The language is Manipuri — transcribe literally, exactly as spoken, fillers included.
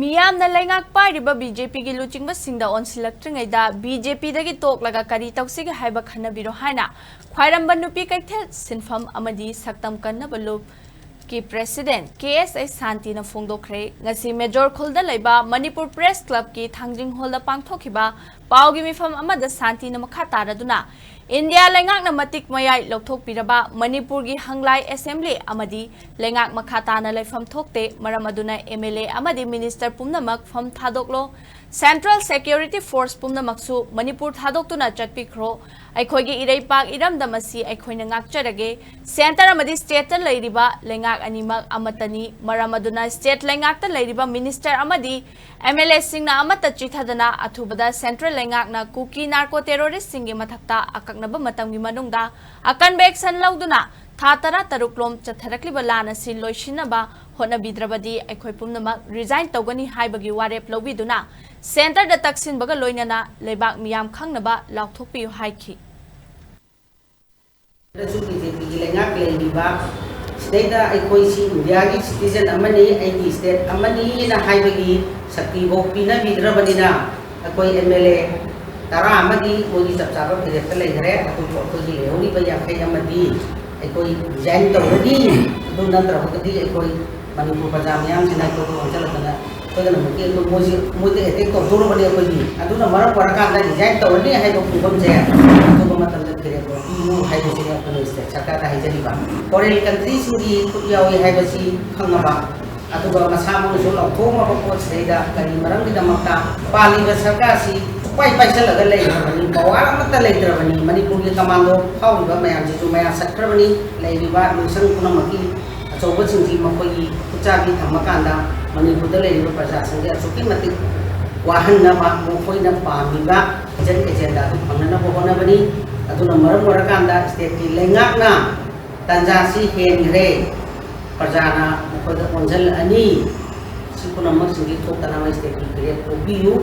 ꯃꯤꯌꯥꯝꯅ ꯂꯩꯉꯥꯛ ꯄꯥꯏꯔꯤꯕ ꯕꯤ ꯖꯦ ꯄꯤꯒꯤ ꯂꯨꯆꯤꯡꯕꯁꯤꯡꯗ ꯑꯣꯟꯁꯤꯜꯂꯛꯇ꯭ꯔꯤꯉꯩꯗ ꯕꯤ ꯖꯦ ꯄꯤꯗꯒꯤ ꯇꯣꯛꯂꯒ ꯀꯔꯤ ꯇꯧꯁꯤꯒꯦ ꯍꯥꯏꯕ ꯈꯟꯅꯕꯤꯔꯣ ꯍꯥꯏꯅ ꯈ꯭ꯋꯥꯏꯔꯝꯕꯟ ꯅꯨꯄꯤ ꯀꯩꯊꯦꯜ ꯁꯤꯟꯐꯝ ꯑꯃꯗꯤ ꯁꯛꯇꯝ ꯀꯟꯅꯕ ꯂꯨꯞꯀꯤ president ꯀꯦ ꯑꯦꯁ ꯑꯩꯆ ꯁꯥꯟꯇꯤꯅ ꯐꯣꯡꯗꯣꯛꯈ꯭ꯔꯦ꯫ ꯉꯁꯤ ꯃꯦꯖꯣꯔ ꯈꯨꯜꯗ ꯂꯩꯕ ꯃꯅꯤꯄꯨꯔ Press Clubꯀꯤ ꯊꯥꯡꯖꯤꯡ ꯍꯣꯜꯗ ꯄꯥꯡꯊꯣꯛꯈꯤꯕ ꯄꯥꯎꯒꯤ ꯃꯤꯐꯝ ꯑꯃꯗ ꯁꯥꯟꯇꯤꯅ ꯃꯈꯥ ꯇꯥꯔꯗꯨꯅ ꯏꯟꯗꯤꯌꯥ ꯂꯩꯉꯥꯛꯅ ꯃꯇꯤꯛ ꯃꯌꯥꯏ ꯂꯧꯊꯣꯛꯄꯤꯔꯕ ꯃꯅꯤꯄꯨꯔꯒꯤ ꯍꯪꯂꯥꯏ assembly ꯑꯃꯗꯤ ꯂꯩꯉꯥꯛ ꯃꯈꯥ ꯇꯥꯅ ꯂꯩꯐꯝ ꯊꯣꯛꯇꯦ, ꯃꯔꯝ ꯑꯗꯨꯅ ꯑꯦꯝ ꯑꯦꯜ ꯑꯦ ꯑꯃꯗꯤ minister ꯄꯨꯝꯅꯃꯛ ꯐꯝ ꯊꯥꯗꯣꯛꯂꯣ, central security force ꯄꯨꯝꯅꯃꯛꯁꯨ ꯃꯅꯤꯄꯨꯔ ꯊꯥꯗꯣꯛꯇꯨꯅ ꯆꯠꯄꯤꯈ꯭ꯔꯣ, ꯑꯩꯈꯣꯏꯒꯤ ꯏꯔꯩꯄꯥꯛ ꯏꯔꯝꯗꯝ ꯑꯁꯤ ꯑꯩꯈꯣꯏꯅ ꯉꯥꯛꯆꯔꯒꯦ, centre ꯑꯃꯗꯤ stateꯇ ꯂꯩꯔꯤꯕ ꯂꯩꯉꯥꯛ ꯑꯅꯤꯃꯛ ꯑꯃꯠꯇꯅꯤ, ꯃꯔꯝ ꯑꯗꯨꯅ state ꯂꯩꯉꯥꯛꯇ ꯂꯩꯔꯤꯕ minister ꯑꯃꯗꯤ ꯑꯦꯝ ꯑꯦꯜ ꯑꯦꯁꯤꯡꯅ ꯑꯃꯠꯇ ꯆꯤꯊꯗꯅ ꯑꯊꯨꯕꯗ central ꯂꯩꯉꯥꯛꯅ ꯀꯨꯀꯤ narco terroristꯁꯤꯡꯒꯤ ꯃꯊꯛꯇ ꯑꯀꯛꯅꯕ ꯃꯇꯝꯒꯤ ꯃꯅꯨꯡꯗ ꯑꯀꯟꯕ action ꯂꯧꯗꯨꯅ ꯊꯥ ꯇꯔꯥ ꯇꯔꯨꯛ ꯂꯣꯝ ꯆꯠꯊꯔꯛꯂꯤꯕ ꯂꯥꯟ ꯑꯁꯤ ꯂꯣꯏꯁꯤꯟꯅꯕ ꯍꯣꯠꯅꯕꯤꯗ꯭ꯔꯕꯗꯤ ꯑꯩꯈꯣꯏ ꯄꯨꯝꯅꯃꯛ resign ꯇꯧꯒꯅꯤ ꯍꯥꯏꯕꯒꯤ ꯋꯥꯔꯦꯞ ꯂꯧꯕꯤꯗꯨꯅ centreꯗ ꯇꯛꯁꯤꯟꯕꯒ ꯂꯣꯏꯅꯅ ꯂꯩꯕꯥꯛ ꯃꯤꯌꯥꯝ ꯈꯪꯅꯕ ꯂꯥꯎꯊꯣꯛꯄꯤꯌꯨ ꯍꯥꯏꯈꯤ꯫ ꯗꯁꯨ ꯕꯤ ꯖꯦ ꯄꯤꯒꯤ ꯂꯩꯉꯥꯛ ꯂꯩꯔꯤꯕ ꯁꯤꯗꯩꯗ ꯑꯩꯈꯣꯏꯁꯤ ꯏꯟꯗꯤꯌꯥꯒꯤ citizen ꯑꯃꯅꯤ, ꯑꯩꯒꯤ state ꯑꯃꯅꯤꯅ ꯍꯥꯏꯕꯒꯤ ꯁꯛꯇꯤꯐꯥꯎ ꯄꯤꯅꯕꯤꯗ꯭ꯔꯕꯅꯤꯅ ꯑꯩꯈꯣꯏ ꯑꯦꯝ ꯑꯦꯜ ꯑꯦ ꯇꯔꯥ ꯑꯃꯗꯤ ꯃꯣꯏꯒꯤ ꯆꯞ ꯆꯥꯕ ꯐꯤꯔꯦꯞꯇ ꯂꯩꯈ꯭ꯔꯦ꯫ ꯑꯗꯨꯕꯨ ꯑꯩꯈꯣꯏꯒꯤ ꯂꯩꯍꯧꯔꯤꯕ ꯌꯥꯡꯈꯩ ꯑꯃꯗꯤ ꯑꯩꯈꯣꯏ resign ꯇꯧꯔꯅꯤ꯫ ꯑꯗꯨ ꯅꯠꯇ꯭ꯔꯒꯗꯤ ꯑꯩꯈꯣꯏ ꯃꯅꯤꯄꯨꯔ ꯄ꯭ꯔꯖꯥ ꯃꯤꯌꯥꯝꯁꯤꯅ ꯑꯩꯈꯣꯏꯗ ꯑꯣꯟꯁꯤꯜꯂꯛꯇꯅ ꯁꯣꯏꯗꯅꯃꯛꯀꯤ ꯑꯩꯈꯣꯏ ꯃꯣꯏꯁꯦ, ꯃꯣꯏꯗ attack ꯇꯧꯗꯣꯔꯕꯅꯤ ꯑꯩꯈꯣꯏꯒꯤ꯫ ꯑꯗꯨꯅ ꯃꯔꯝ ꯑꯣꯏꯔꯀꯥꯟꯗ resign ꯇꯧꯔꯅꯤ ꯍꯥꯏꯕ ꯈꯣꯡꯐꯝꯁꯦ ꯑꯇꯣꯞꯄ ꯃꯇꯝꯗ ꯐꯤꯔꯦꯞ ꯄꯤꯌꯨ ꯍꯥꯏꯕꯁꯤꯅꯤ ꯑꯩꯈꯣꯏꯅ state ꯁꯔꯀꯥꯔꯗ ꯍꯥꯏꯖꯔꯤꯕ꯫ Foreign countryꯁꯤꯡꯒꯤ ꯈꯨꯠ ꯌꯥꯎꯏ ꯍꯥꯏꯕꯁꯤ ꯈꯪꯉꯕ, ꯑꯗꯨꯒ ꯃꯁꯥꯃꯛꯅꯁꯨ ꯂꯥꯎꯊꯣꯛꯑꯝꯃꯕ ꯄꯣꯠꯁꯤꯗꯩꯗ ꯀꯔꯤ ꯃꯔꯝꯒꯤꯗꯃꯛꯇ ꯄꯥꯜꯂꯤꯕ ꯁꯔꯀꯥꯔꯁꯤ ꯄꯨꯄꯥꯏ ꯄꯥꯏꯁꯜꯂꯒ ꯂꯩꯈ꯭ꯔꯕꯅꯤ, power ꯑꯃꯠꯇ ꯂꯩꯇ꯭ꯔꯕꯅꯤ, ꯃꯅꯤꯄꯨꯔꯒꯤ commando ꯐꯥꯎꯔꯤꯕ ꯃꯌꯥꯝꯁꯤꯁꯨ ꯃꯌꯥ ꯁꯠꯈ꯭ꯔꯕꯅꯤ, ꯂꯩꯔꯤꯕ ꯂꯣꯏꯁꯪ ꯄꯨꯝꯅꯃꯛꯀꯤ ꯑꯆꯧꯕꯁꯤꯡꯁꯤ ꯃꯈꯣꯏꯒꯤ ꯈꯨꯠꯆꯥꯕꯤ ꯊꯝꯃꯀꯥꯟꯗ ꯃꯅꯤꯄꯨꯔꯗ ꯂꯩꯔꯤꯕ ꯄ꯭ꯔꯖꯥꯁꯤꯡꯁꯦ ꯑꯁꯨꯛꯀꯤ ꯃꯇꯤꯛ ꯋꯥꯍꯟꯅꯕ ꯃꯈꯣꯏꯅ ꯄꯥꯝꯃꯤꯕ hidden agenda ꯑꯗꯨ ꯐꯪꯅꯅꯕ ꯍꯣꯠꯅꯕꯅꯤ꯫ ꯑꯗꯨꯅ ꯃꯔꯝ ꯑꯣꯏꯔꯀꯥꯟꯗ stateꯀꯤ ꯂꯩꯉꯥꯛꯅ ꯇꯥꯟꯖꯥꯁꯤ ꯍꯦꯟꯈ꯭ꯔꯦ, ꯄ꯭ꯔꯖꯥꯅ ꯃꯈꯣꯏꯗ ꯑꯣꯟꯁꯤꯜꯂꯛꯑꯅꯤ꯫ ꯁꯤ ꯄꯨꯝꯅꯃꯛꯁꯤꯡꯁꯤ ꯊꯣꯛꯇꯅꯕ stateꯀꯤ ꯐꯤꯔꯦꯞ ꯂꯧꯕꯤꯌꯨ꯫